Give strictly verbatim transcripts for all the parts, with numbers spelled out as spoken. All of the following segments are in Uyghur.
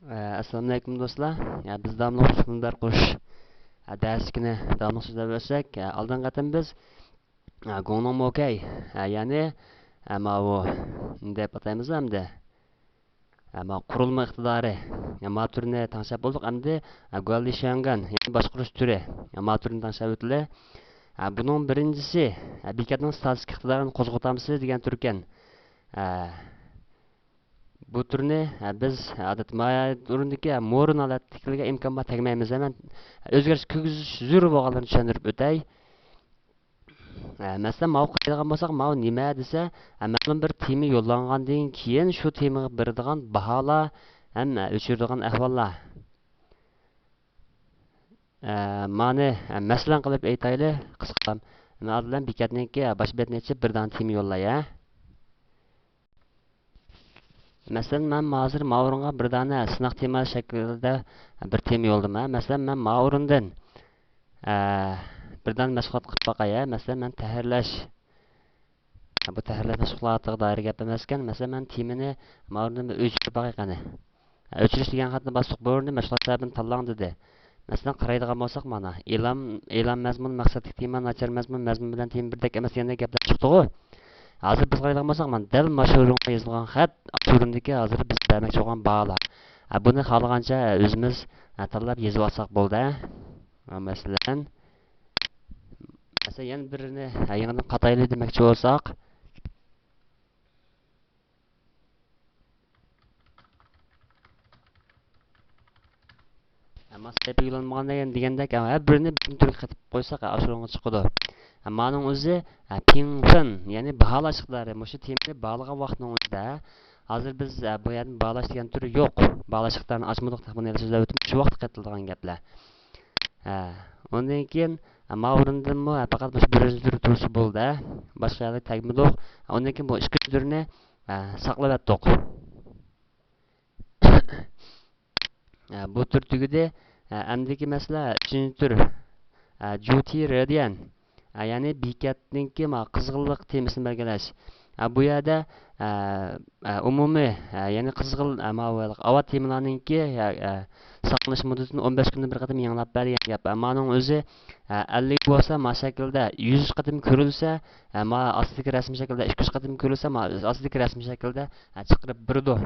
ئەسسالامۇئەلەيكۇم دوستلار. يا، بىز داۋاملىق ئۇچۇر مۇنبەر قۇرۇش، ھە، دەرسلىكىنى داۋاملىق سۆزلەپ ئۆتسەك، ھە، ئالدىنقى قېتىم بىز، ھە، گۇڭنىڭ موكەي، ھە، يەنى، ھە، ماۋۇ نېمە دەپ ئاتايمىز ئەمدى؟ ھە، ماۋۇ قۇرۇلما ئىقتىدارى، ھە، ما تۈرىنى تەڭشەپ بولدۇق. ئەمدى، ھە، گۇەنلى شياڭگەن، يەنى باشقۇرۇش تۈرى، ھە، ما تۈرىنى تەڭشەپ ئۆتىلى. ھە، بۇنىڭ بىرىنچىسى، ھە، بېكەتنىڭ ستاتىك ئىقتىدارىنى قوزغىتامسىز دېگەن تۈركەن. ھە، بۇ تۈرنى، ھە، بىز، ھە، ئادەتتە ما ئورۇندىكى، ھە، مورىن ھالەتتىكىلەرگە ئىمكان بار تەگمەيمىز. ھە، مەن ئۆزگەرتىش كىرگۈزۈش زۆرۈر بولغانلىقىنى چۈشەندۈرۈپ ئۆتەي. ھە، مەسىلەن، ماۋۇ قارايدىغان بولساق، ماۋۇ نېمە دېسە، ھە، مەلۇم بىر تېما يوللانغاندىن كېيىن شۇ تېمىغا بېرىدىغان باھالار ھەم، ھە، ئۆچۈرىدىغان ئەھۋاللار. ئە، مانى، ئە، مەسىلەن قىلىپ ئېيتايلى، قىسقىلام. مەن ئالدى بىلەن بېكەتنىڭكى، ئە، باش بەتنى ئېچىپ، بىر دانە تېما يوللاي، ھە. مەسىلەن، مەن ھازىر ماۋۇ ئورۇنغا بىر دانە سىناق تېما شەكلىدە بىر تېما يوللىدىم، ھە. مەسىلەن، مەن ماۋۇ ئورۇندىن، ئە، بىر دانە مەشغۇلات قىلىپ باقاي، ھە. مەسىلەن، مەن تەھرىرلەش بۇ تەھرىرلەش مەشغۇلاتىغا دائىر گەپ ئەمەسكەن. مەسىلەن، مەن تېمىنى ماۋۇ يەردىن بىر ئۆچۈرۈپ باقاي قېنى. ئۆچۈرۈش دېگەن خەتنى باستۇق، بۇ يەردىن مەشغۇلات سەۋەبىنى تاللاڭ دېدى. مەسىلەن، قارايدىغان بولساق، مانا، ئېلان، ئېلان مەزمۇن، مەقسەتلىك تېما، ناچار مەزمۇن، مەزمۇن بىلەن تېما بىردەك ئەمەس دېگەندەك گەپلەر چىقتىغۇ. ھازىر بىز قارايدىغان بولساق، مانا، دەل مانا شۇ ئورۇنغا يېزىلغان خەت، شۇ ئورۇندىكى ھازىر بىز بەرمەكچى بولغان باھالار. ھە، بۇنى خالىغانچە ئۆزىمىز، ھە، تاللاپ يېزىۋالساق بولدى، ھە. ھە، مەسىلەن، مەسىلەن، يەنە بىرىنى، ھە، يېڭىدىن قاتايلى دېمەكچى بولساق، ئەمما سەھىپە يوللانمىغان دېگەن، دېگەندەك، ھە، ھەر بىرىنى پۈتۈن تۈرگە قېتىپ قويساق، ھە، ئاشۇ ئورۇنغا چىقىدۇ. ھە، مانىڭ ئۆزى، ھە، پىڭفېن، يەنى باھالاش ئىقتىدارى. مۇشۇ تېمىنى باھالىغان ۋاقىتنىڭ ئۆزىدە، ھازىر بىز، ھە، بۇ يەردىن باھالاش دېگەن تۈر يوق. باھالاش ئىقتىدارىنى ئاچمىدۇق، بۇنى ھېلى سۆزلەپ ئۆتتۈم. شۇ ۋاقىتتا قېتىلىدىغان گەپلەر. ھە، ئۇندىن كېيىن، ھە، ما ئورۇندىنمۇ، ھە، پەقەت مۇشۇ بىرىنچى تۈر تۇرسا بولدى، ھە. باشقا يەرلەرگە تەگمىدۇق. ھە، ئۇندىن كېيىن بۇ ئىككىنچى تۈرنى، ھە، ساقلىۋەتتۇق. ھە، بۇ تۈر تۈگىدى. ھە، ئەمدىكى مەسىلە ئۈچىنچى تۈر. ھە، جۇتى رېدىيەن. ھە، يەنى بېكەتنىڭكى ما قىزغىنلىق تېمىسىنى بەلگىلەش. ھە، بۇ يەردە، ھە، ھە، ئومۇمىي، ھە، يەنى قىزغىن، ھە، ما ئاۋات تېمىلارنىڭكى، ھە، ھە، ساقلىنىش مۇددىتىنى ئون بەش كۈندىن بىر قېتىم يېڭىلاپ بەر دېگەن گەپ. ھە، مانىڭ ئۆزى، ھە، ئەللىك بولسا ما شەكىلدە يۈز قېتىم كۆرۈلسە، ھە، ما ئاستىدىكى رەسىم شەكىلدە ئىككى يۈز قېتىم كۆرۈلسە، ما ئاستىدىكى رەسىم شەكىلدە، ھە، چىقىرىپ بېرىدۇ.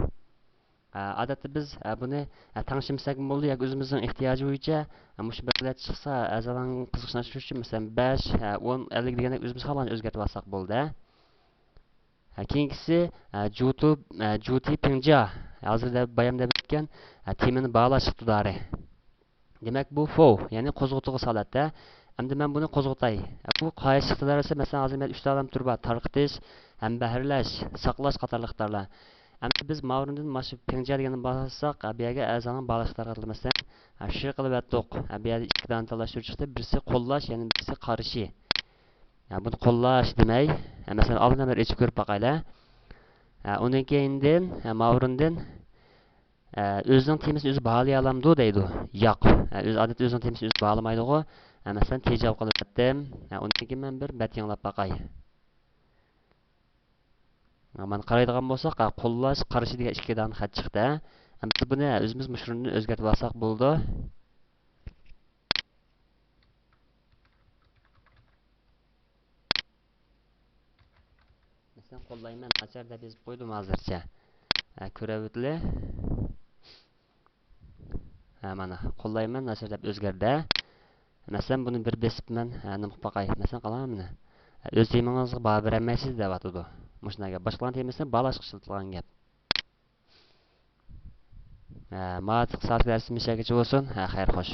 ئادەتتە بىز بۇنى تەڭشىمىسەكمۇ بولىدۇ ياكى ئۆزىمىزنىڭ ئېھتىياجى بويىچە مۇشۇ بەلگىلەر چىقسا، ئەزالارنىڭ قىزىقىشىنى ئاشۇرۇش ئۈچۈن، مەسىلەن، بەش، ئون، ئەللىك دېگەندەك ئۆزىمىز خالىغانچە ئۆزگەرتىپ ئالساق بولدى. كېيىنكىسى، جۇتۇ، جۇتى پىڭجيا. ھازىر دەپ، بايام دەپ ئۆتكەن، تېمىنى باھالاش ئىقتىدارى. دېمەك، بۇ فو، يەنى قوزغىتىدىغۇسى ھالەتتە. ئەمدى مەن بۇنى قوزغىتاي. بۇ قايسى ئىقتىدار دېسە، مەسىلەن، ھازىر مەن ئۈچ تالام تۈرى بار، تارقىتىش، ھەمبەھىرلەش، ساقلاش قاتارلىق ئىقتىدارلار. ئەمدى بىز ماۋۇرۇندىن مانا شۇ پىڭجيا دېگەننى باسساق، بۇ يەرگە ئەزانىڭ باھالاش ئىقتىدارى قاتارلىق، مەسىلەن، شۇ قىلىۋەتتۇق. بۇ يەردە ئىككى دانە تاللاش تۈرى چىقتى. بىرسى قوللاش، يەنە بىرسى قارشى. بۇنى قوللاش دېمەي، مەسىلەن، ئالدىن بىر ئېچىپ كۆرۈپ باقايلى. ئۇنىڭ كەينىدىن، ماۋۇرۇندىن، ئە، ئۆزىنىڭ تېمىسىنى ئۆزى باھالىيالامدۇ دەيدۇ. ياق. ئە، ئۆزى، ئادەتتە ئۆزىنىڭ تېمىسىنى ئۆزى باھالىمايدىغۇ. ئە، مەسىلەن، تېجاۋ قىلىۋەتتىم. ئە، ئۇندىن كېيىن مەن بىر بەت يېڭىلاپ باقاي. ئە، مانا قارايدىغان بولساق، ئە، قوللاش، قارشى دېگەن ئىككى دانە خەت چىقتى. ئە، بىز بۇنى، ئە، ئۆزىمىز مۇشۇنى ئۆزگەرتىپ ئالساق بولىدۇ. مەسىلەن، قوللايمەن ناچار دەپ يېزىپ قويدۇم ھازىرچە. ھە، كۆرەۋېتىلى. ھە، مانا، قوللايمەن ناچار دەپ ئۆزگەردى. مەسىلەن، بۇنى بىر بېسىپ مەن، ھە، نېمە قىلىپ باقاي. مەسىلەن، قالامەن مانا. ھە، ئۆز تېمىڭىزغا باھا بېرەلمەيسىز دەۋاتىدۇ. مۇشۇنداق گەپ. باشقىلارنىڭ تېمىسىنى باھالاشقا ئىشلىتىلغان گەپ. ھە، ماۋۇ سائەتلىك دەرسىمىز شۇ يەرگىچە بولسۇن. ھە، خەير، خوش.